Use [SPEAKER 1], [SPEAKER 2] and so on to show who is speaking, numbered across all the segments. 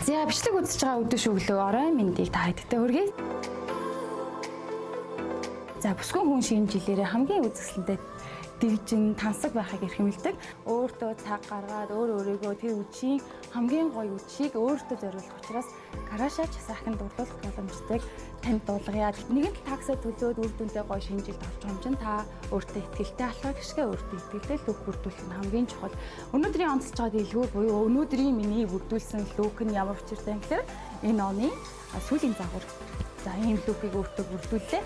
[SPEAKER 1] За бичлэг үзэж байгаа өдөр шөглөө орой мэндийг та хэдтэй хүргэе. За бүсгүй хүн шинэ жилээрээ хамгийн үзэсгэлэнтэй дэгжин тансаг байхыг эрхэмлэдэг. Өөртөө цаг гаргаад өөр өөрийгөө тэр үдшийн хамгийн гоё үдшийг өөртөө зориулах учраас Караша часаахын дурлуулах боломжтой танд дуулгая. Нэгэн л таксаа төлөөд үр дүнтэй гоё шинэ жилд орж байгаа юм чинь та өөртөө ихтэй алхах гişгэ өөртөө итгэлтэй look бүрдүүлэх нь хамгийн чухал. Өнөөдрийн онцлж байгаа дэлгүүр буюу өнөөдрийн миний бүрдүүлсэн look нь ямар учиртай юм гэхээр энэ оны сүүлийн загвар. За ийм look ийг өөртөө бүрдүүллээ.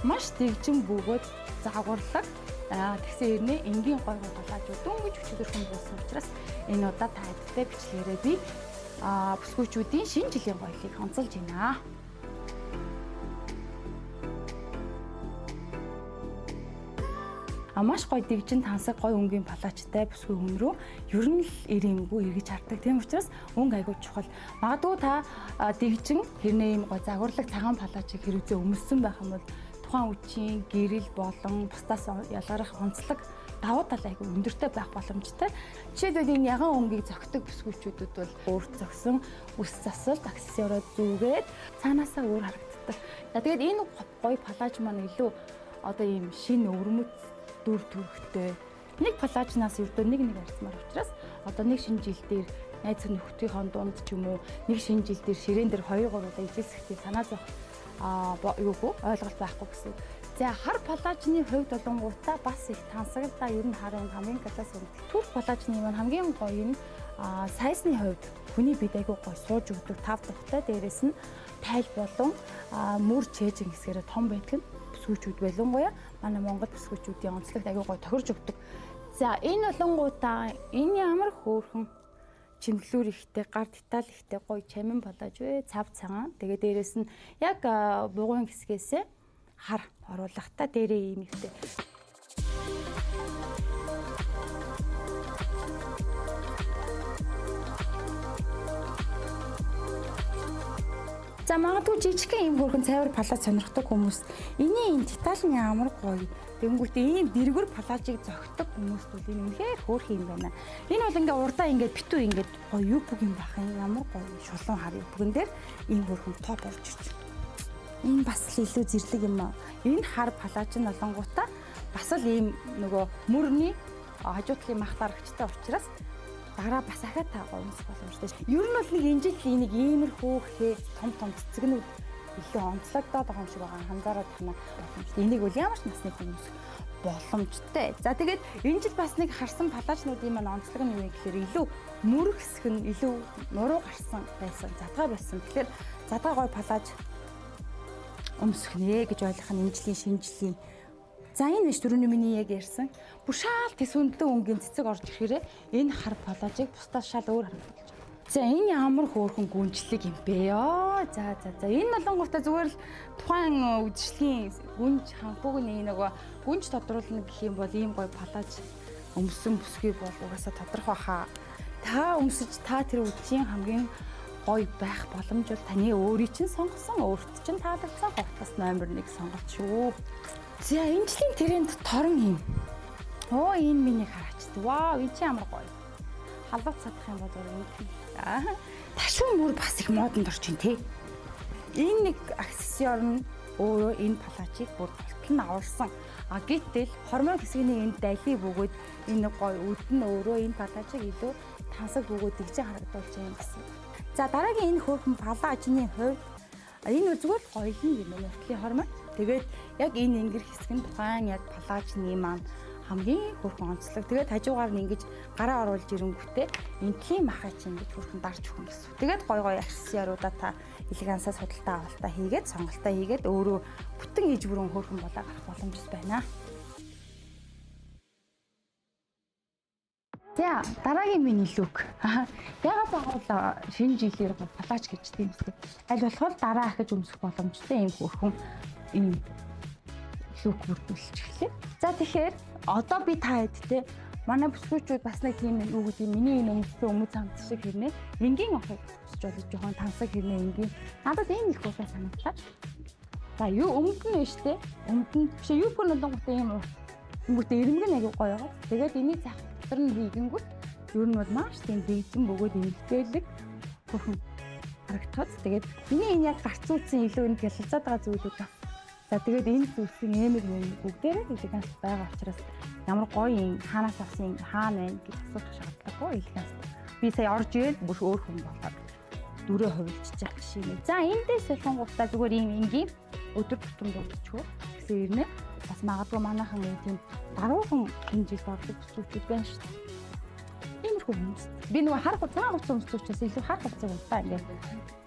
[SPEAKER 1] Маш дэгжин бөгөөд загварлаг. Тэгсэн хэрнээ энгийн гой гой палаажууд дөнгөж өчигдөрхөн буусан учраас энэ удаа та хэдтэй бичлэгээрээ би бүсгүйчүүдийн шинэ жилийн гоёлыг онцолж байна. Маш гоё дэгжин тансаг гоё өнгийн палаачтай бүсгүй хүн рүү ер нь л ирэмгүй эргэж хардаг. Тийм учраас өнгө айгүй чухал. Магадгүй та дэгжин хэрнээ ийм гоё загварлаг цагаан палаачийг хэрэгзээ өмссөн байх юм бол тухайн үеийн гэрэл болон бусдаас ялгарах онцлог давуу тал айгүй өндөртэй байх боломжтой. Жишээлбэл энэ ягаан өнгийг зохидог бүсгүйчүүдэд бол өөрт зохисон үс засалт, аксессуараа зүүгээд цаанаасаа өөр харагддаг. За тэгээд энэ гоё палааж маань илүү одоо ийм шинэ өвөрмөц дүр төрхтэй. Нэг палаажнаас ердөө нэг нэг арцмаар учраас одоо нэг шинэ жил дээр найз нөхдийнхөө дунд ч юм уу нэг шинэ жил дээр ширээн дээр 2 3 удаа ижилсэхдээ санаа зовх юугүй ойлголт байхгүй гэсэн. За хар палаажны хувьд болонгуудаа бас их тансаглалаа ер нь хар өнгө хамгийн класс өнгө. Турк палаажны маань хамгийн гоё нь сайзны хувьд хүний бид айгүй гоё сууж өгдөг тав тухтай дээрээс нь тайл болон мөр чэжин хэсгээрээ том байдаг нь бүсгүйчүүд болонгоёа манай Монгол бүсгүйчүүдийн онцлогт айгүй гоё тохирж өгдөг. За энэ болонгуудаа энэ ямар хөөрхөн чимглүүр ихтэй, гар деталь ихтэй гоё чамин палааж вэ? Цав цагаан. Тэгээ дээрээс нь яг бугуйн хэсгээсээ хар оруулахтаа дээрээ ийм ихтэй. За магадгүй жижигхэн ийм хөөрхөн цайвар палааж сонирхдаг хүмүүс энэний энэ деталь нь ямар гоё. Тэнгүүтээ ийм дэргэр палаажийг зохидог хүмүүст бол энэ үнэхээр хөөрхөн юм байна. Энэ бол ингээ урдаа ингээ битүү ингээ гоё юбг юм байх юм ямар гоё шулуун хар юбгэн дээр ийм хөөрхөн топ орж ирж байна. Энэ бас л илүү зэрлэг юм аа. Энэ хар палааж нь болонгуудаа бас л ийм нөгөө мөрний хажуу талын мах дарагчтай учраас дараа бас ахиад та гоё өмсөх боломжтой. Ер нь бол нэг энэ жил энийг иймэрхүү хээ том том цэцгнүүд илүү онцлогдоод байгаа юм шиг байгаа анзаараад байна боломжтой. Энийг бол ямар ч насны хүн өмсөх боломжтой. За тэгээд энэ жил бас нэг харсан палаажнуудын маань онцлог нь юу юм гэхээр илүү мөрөх хэсэг нь илүү нуруу гарсан байсан. Задгаа байсан. Тэгэхээр задгаа гоё палааж өмсөх нэ гэж ойлгох нь энэ жилийн шинэ жилийн. За энэ биш түрүүний миний яг ярьсан. Бүр шаал тэс өндлөн өнгийн цэцэг орж ирэхээрээ энэ хар палаажийг бусдаас шал өөр харагдуулж байна. За энэ ямар хөөрхөн гүнжлэг юм бэ? Ёо. За за за. Энэ болонгуудаа зүгээр л тухайн үдшлийн гүнж ханхуугны нөгөө гүнж тодруулна гэх юм бол ийм гоё палааж өмсөн бүсгүй бол угаасаа тодорхой хаа. Та өмсөж та тэр үдшийн хамгийн гоё байх боломж бол таны өөрийн чинь сонгосон, өөрт чинь таалагдсан хувцас номер 1 сонголт шүү. За энэ жилийн тренд торон юм. Оо энэ миний хараач. Вау, энэ чи ямар гоё. Халууц садах юм бол өөр юм. Ташуу мөр бас их модонд орж ин тэ. Энэ нэг аксессуар нь өөрөө энэ палаачийг бүр болтол нь аварсан. А гэтэл хормой хэсгийн энэ дали бөгөөд энэ гоё үд нь өөрөө энэ палаачийг илүү тансаг бөгөөд дэгжин харагдуулж байгаа юм гэсэн. За дараагийн энэ хөөрхөн палаажны хувьд энэ зүгээр л гоёл нь юм уртлын хормой. Тэгээд яг энэ ингэр хэсэг нь тухайн яг палаажны маань хамгийн хөөрхөн онцлог. Тэгээд хажуугаар нь ингэж гараа оруулж ирэнгүүтээ энтлийн махаа чинь ингэж хөөрхөн дарж өгөх юм гэсэн. Тэгээд гой гой аксессуаруудаа та элегансаа судалтай авалтаа хийгээд сонголтоо хийгээд өөрөө бүтэн иж бүрэн хөөрхөн болоо гарах боломж байна. За дараагийн миний look. Ягаад заавал шинэ жилээр палааж гэж тийм үстэй. Аль болох дараа ахиж өмсөх боломжтой ийм хөөрхөн ийм look бүрдүүлж эхлэв. За тэгэхээр одоо би та хэдтэй манай бүсгүйчүүд бас нэг тийм юу гэдэг миний энэ өмссөн өмд цамц шиг хэрнээ энгийн охыг өмсөж болж жоохон тансаг хэрнээ энгийн. Надад энэ их хөөрхөн санагдлаа. За юу өмд нь биш те. Өмд нь биш юбка болонгуудаа ийм урт. Тэнгүүтээ ирмэг нь аягүй гоё байгаа. Тэгээд энийг зах дотор нь хийгэнгүүт Ер нь бол маш тийм дэгжин бөгөөд эмэгтэйлэг хөрхөн харагдах. Тэгээд миний энэ яг гарц үүсэн илүү энэ гялалзаад байгаа зүйлүүд бас. За тэгээд энэ зүйлсийн эмэг юм бүгдээрээ элеганс байгаа учраас ямар гоё юм хаанаас авсан хаана байна гэж асуух шаардлагагүй элеганс. Би сая орж ирэл бүр өөр хүн болоод дүрээ хувилчиж жишээ нэ. За эндээс солонгуудаа зүгээр ийм энгийн өдөр тутам дуудчихв гэсэн ирнэ. Бас магадгүй манайхан ийм тийм даруухан энэ жилд ордог бүсгүүчүүд байна шүү дээ. Иймэрхүү хүмүүс. Би нөгөө хар цагаан хувцас өмссөн учраас илүү хар хувцас удаа ингээд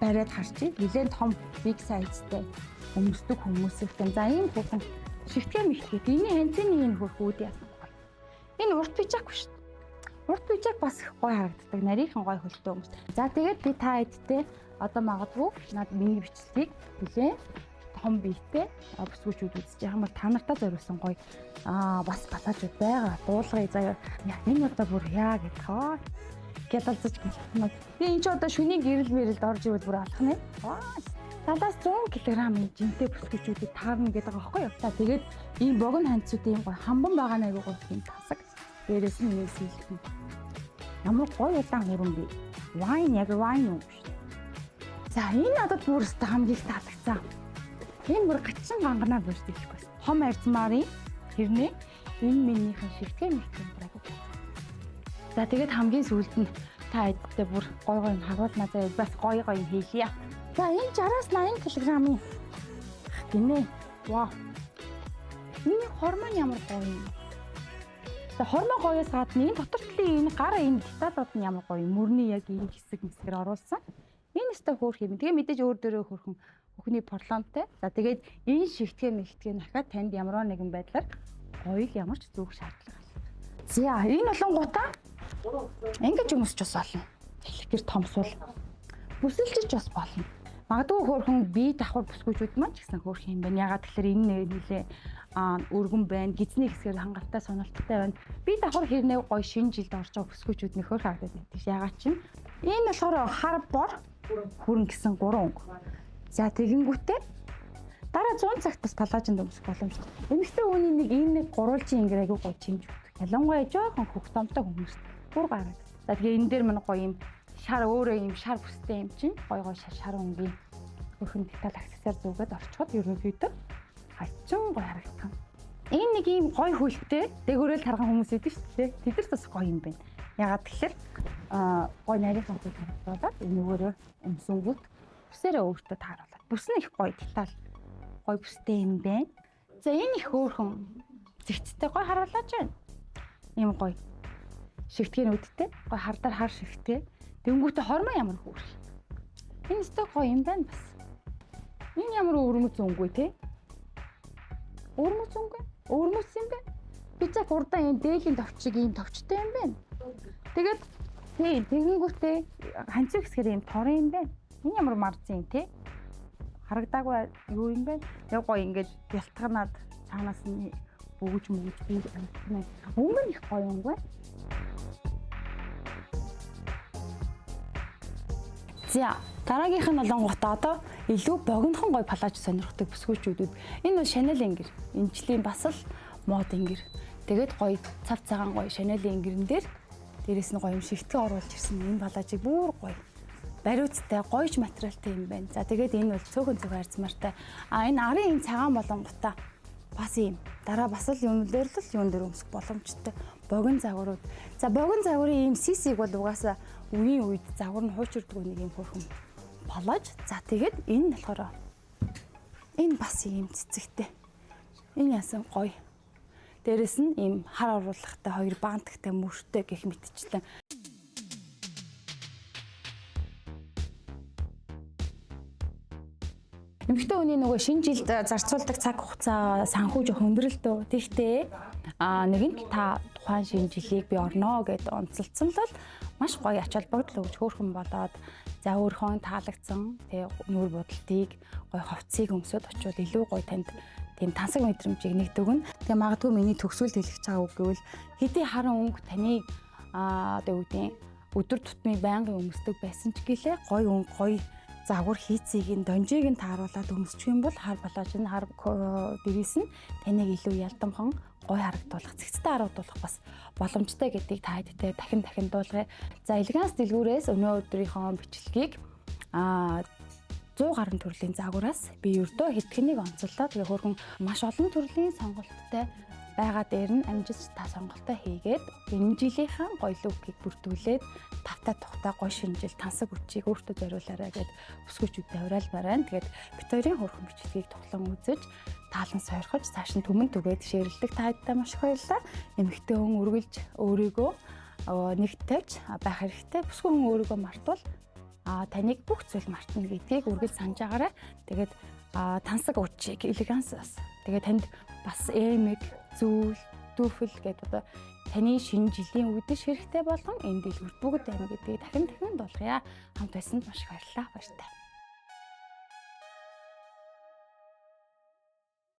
[SPEAKER 1] бариад харчих. Нилээн том big size-тэй өмсдөг хүмүүс ихтэй. За ийм хүүхэн шигтгэн мэгтгэд энэ ханцны энэ хөрхүүд яасан гоё. Энэ урт пижак шүү дээ. Урт пижак бас их гоё харагддаг. Нарийнхан гоё хөлтөө өмс. За тэгээд би та хэдтэй одоо магадгүй над миний бичлэгийг нилээн том биетэй бүсгүүчүүд үзэж байгаа юм бол та нартай зориулсан гоё бас палажууд байгаа. Дуулгая заяа. Энэ удаа бүр яа гэдэг хаа. Гялалзаж гэх. Би энэ ч одоо шөнийн гэрэл мэрэлд орж ивэл бүр алах нэ. 70-аас 100 кг-ын жинтэй бүсгүүчүүдэд таарна гэдэг байгаа байхгүй юу? За тэгээд ийм богино ханцууд ийм гоё хамбан байгаа нэг гоё тийм тасаг. Дээрээс нь нэг сэлхэн. Ямар гоё удаан хүрэн бэ? Вайн яг вайн юм шүү. За энэ надад бүр өстө хамгийн их таалагдсан. Энэ бүр гачин ганганаа болж хэлэхгүй байна. Хом арзмарын хэрнээ энэ минийхэн шигтгэн мэгтгэн бүр айгуу. За тэгээд хамгийн сүүлд нь та хэдтэй бүр гой гой нь харуулна заяа бас гой гой хийлье. За энэ 60-аас 80 кг-ын гинэ. Вау. Энэ хормон ямар гоё юм. За хормон гоёос гадна энэ дотор талын энэ гар энэ деталууд нь ямар гоё. Мөрний яг энэ хэсэг мэсгэр оруулсан. Энэ өстой хөөх юм. Тэгээ мэдээж өөр дөрөө хөөрхөн хөхний порлонтой. За тэгээд энэ шигтгэн мэгтгэн ахаад танд ямар нэгэн байдлаар гоёг ямар ч зүүх шаардлага алга. За энэ болонгуудаа ингэж өмсч бас болно. Хэлхгэр томсуул. Бүсэлжиж бас болно. Магадгүй хөөрхөн бие давхар бүсгүүчүүд маань ч гэсэн хөөрхөн юм байна. Ягаад тэгэхээр энэ нэлээ өргөн байна. Гизний хэсгээр хангалттай сонолттой байна. Бие давхар хэрнээ гоё шинэ жилд орж байгаа бүсгүүчүүд нөхөр харагдаад байна. Тэгш ягаад чинь энэ болохоор хар бор хүрэн гэсэн 3 өнгө. За тэгэнгүүтээ дараа 100 цагт бас палажинд өмсөх боломжтой. Эмэгтэй хүний нэг ийм нэг гурвалжин ингэр айгүй гоё чимж өгдөг. Ялангуяа жоохон хөх томтой хүмүүст бүр гараад. За тэгээ энэ дээр мань гоё юм шар өөрөө юм шар бүстэй юм чинь гоё гоё шар өнгийн хөрхөн деталь аксессуар зүгээд орчход ерөнхийдөө хачин гоё харагдах. Энэ нэг ийм гоё хөлтэй дээгүүрэл тарган хүмүүс идэв шүү дээ. Тэд нар бас гоё юм байна. Ягаад тэгэхээр гоё нарийнхан хөл харагдуулаад энэгөөрөө өмсөнгүүт бүсээрээ өөртөө тааруулаад. Бүс нь их гоё деталь гоё бүстэй юм байна. За энэ их хөөрхөн зэгцтэй гоё харуулж байна. Ийм гоё шигтгэнүүдтэй гоё хардаар хар шигтэй. Тэнгүүтээ хормоо ямар хөөрх. Энэ өстой гоё юм байна бас. Энэ ямар өвөрмөц өнгөө те? Өвөрмөц өнгөө? Өвөрмөц юм байна. Би яг урдаа ийм дээлийн товчиг ийм товчтой юм байна. Тэгээд тий тэгэнгүүтээ ханцуу хэсгээр ийм тор юм байна. Энэ ямар марцын юм те? Харагдаагүй юу юм бэ? Яг гоё ингээд бялтганаад цаанаас нь бөгж мөгж би амтнаа. Өнгө нь их гоё өнгө. За дараагийнх нь болонгуудаа одоо илүү богинохон гоё палаж сонирхдаг бүсгүүчүүдэд энэ бол Chanel ингэр. Энэчлийн бас л мод ингэр. Тэгээд гоё цав цагаан гоё Chanel-ийн ингэрэн дээр дээрээс нь гоё юм шигтгэн оруулж ирсэн энэ палажийг бүр гоё бариуцтай гоёч материалтай юм байна. За тэгээд энэ бол цөөхөн цөөхөн арзмаартай. А энэ арын энэ цагаан болонгуудаа бас ийм дараа бас л юм дээр л юун дээр өмсөх боломжтой богино загварууд. За богино загварын ийм сисиг бол угаасаа үеийн үед загвар нь хуучирдгүй нэг юм хөрхөн палаж. За тэгээд энэ нь болохоор энэ бас ийм цэцэгтэй. Энэ яасан гоё. Дээрэс нь ийм хар оруулахтай хоёр бантагтай мөртэй гэх мэтчлэн. Эмэгтэй хүний нөгөө шинэ жилд зарцуулдаг цаг хугацаа санхүү жоох өндөрлөлтөө. Тэгтээ нэгэн л та тухайн шинэ жилийг би орноо гэд онцолцсон л маш гоё ач холбогдол өгч хөөрхөн болоод за өөрийнхөө таалагдсан тэг нүүр будалтыг гоё хувцсыг өмсөд очивол илүү гоё танд тийм тансаг мэдрэмжийг нэгт өгнө. Тэгээ магадгүй миний төгсгөлд хэлэх чагаа үг гэвэл хэдий харан өнгө таны одоо юу гэдэг өдөр тутмын байнгын өмсдөг байсан ч гэлээ гоё өнгө гоё Загвар хийцийг нь донжийг нь тааруулаад өмсчих юм бол хар палаж нь хар дэрээс нь таныг илүү ялдамхан гой харагдуулах, цэгцтэй харагдуулах бас боломжтой гэдгийг та хэдтэй дахин дахин дуулгая. За, Элеганс дэлгүүрээс өнөө өдрийнхөө бичлэгийг 100 гаруй төрлийн загвараас би ердөө хэдхэнийг онцоллоо. Тэгээ хөөрхөн маш олон төрлийн сонголттой байгаа дээр нь амжилт та сонголтоо хийгээд энэ жилийнхаа гоё look ийг бүрдүүлээд тавтай тухтай гоё шинэ жил тансаг үчиг өөртөө зориулаарай гэд бүсгүйчүүдэд уриалмаар байна. Тэгээд бид хоёрын хөөрхөн бичлэгийг тухлан үзэж, таалан сойрхож, цааш нь түмэн түгээд share лдэг та хэдтэй маш их баярлалаа. Эмэгтэй хүн үргэлж өөрийгөө нэг тавьж байх хэрэгтэй. Бүсгүй хүн өөрийгөө мартвал таныг бүх зүйл мартна гэдгийг үргэлж санаж байгаарай. Тэгээд тансаг үчиг Элегансаас. Тэгээд танд бас эмэг, зүйл, дүүфэл гэдэг одоо таны шинэ жилийн үдэш хэрэгтэй болгон энэ дэлгүүрт бүгд байна гэдгийг дахин дахин дуулгая. Хамт байсанд маш их баярлалаа. Баяртай.